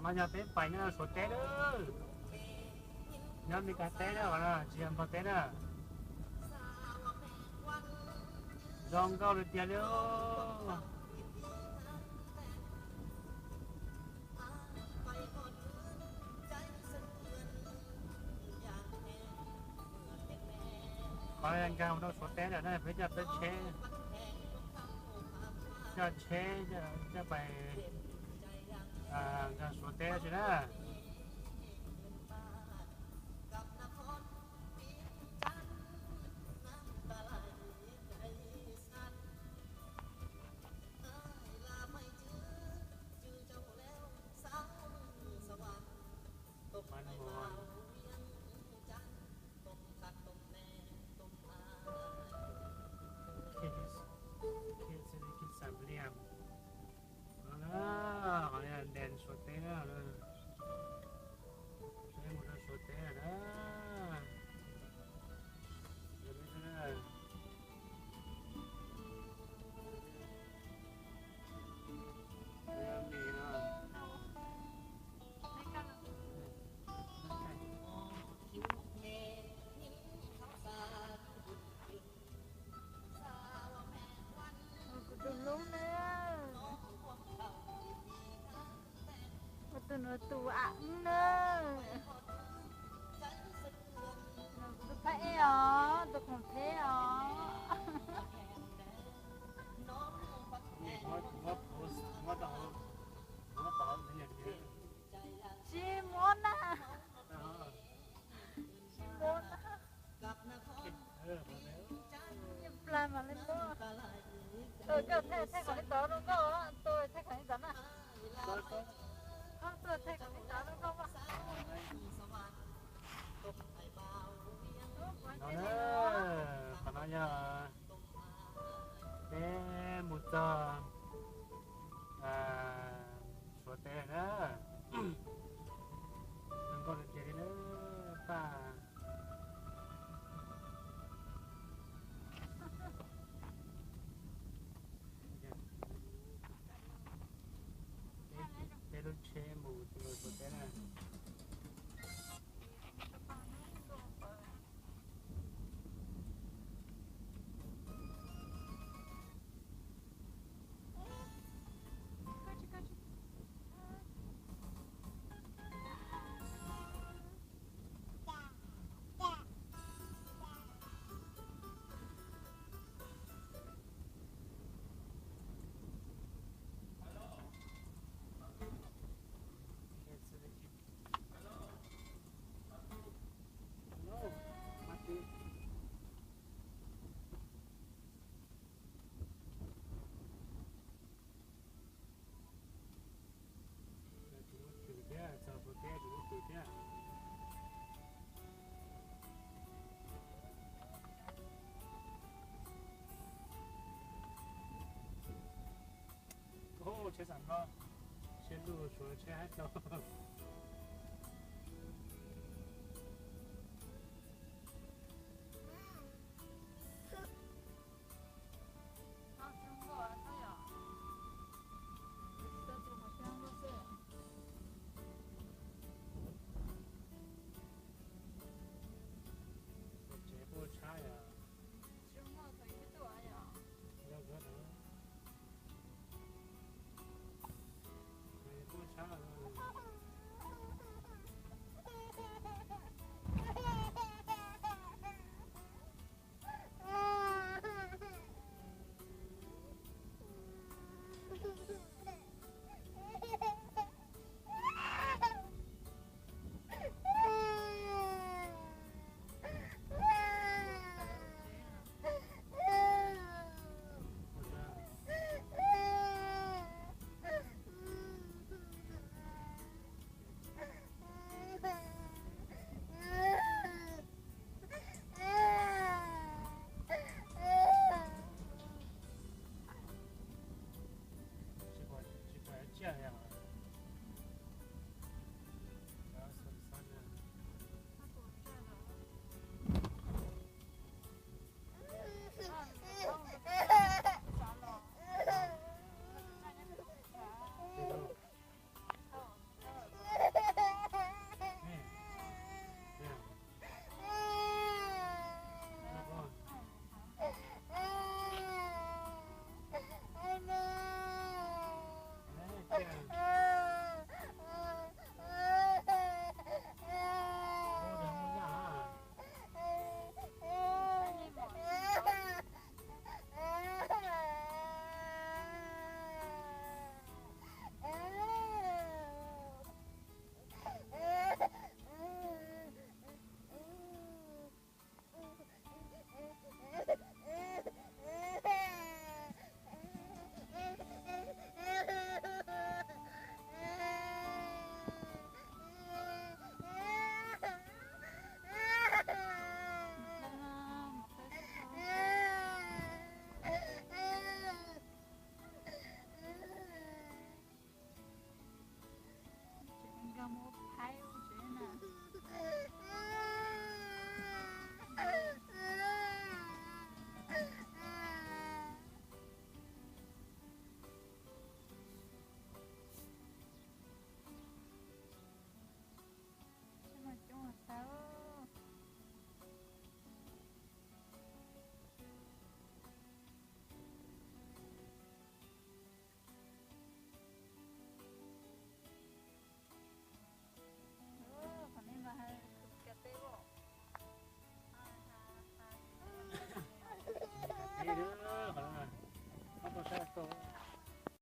No yog peb pais nyob Suav teb na, nyob Meskas teb na, tsis yog Nplog teb na. Zoo nkauj li tiag li. Qhov no nkag mus rau Suav teb lawm na, peb coj peb tsheb, coj tsheb coj pais nkag Suav teb tsi na. Kiv xam liam. Qhov no yog nres Suav teb na, peb mus rau Suav teb na. Kuv tus hlub na, ua tus nus tus am na, kuv tus phab ej os, tus khoom theb os. Tsis muab na, tsis muab na. Yeej plag mam li muab. Koj thaij, thaij qhov li tod rau nkauj, tuaj thaij qhov li tod na. Koj tuaj thaij qhov li tod rau nkauj mas. No na, qhov no yog peb mus txog Suav teb na. Zoo nkauj tiag tiag li na, paj. Peb lub tsheb mus rau Suav teb na. Tsis muaj cws thiab, txog Suav teb tsis muaj cws thiab. Tsheb xam no, tsheb luj Suav tsheb haib tau. Tsev puaj tshab yom. Yog kuv, tsev puaj tshab.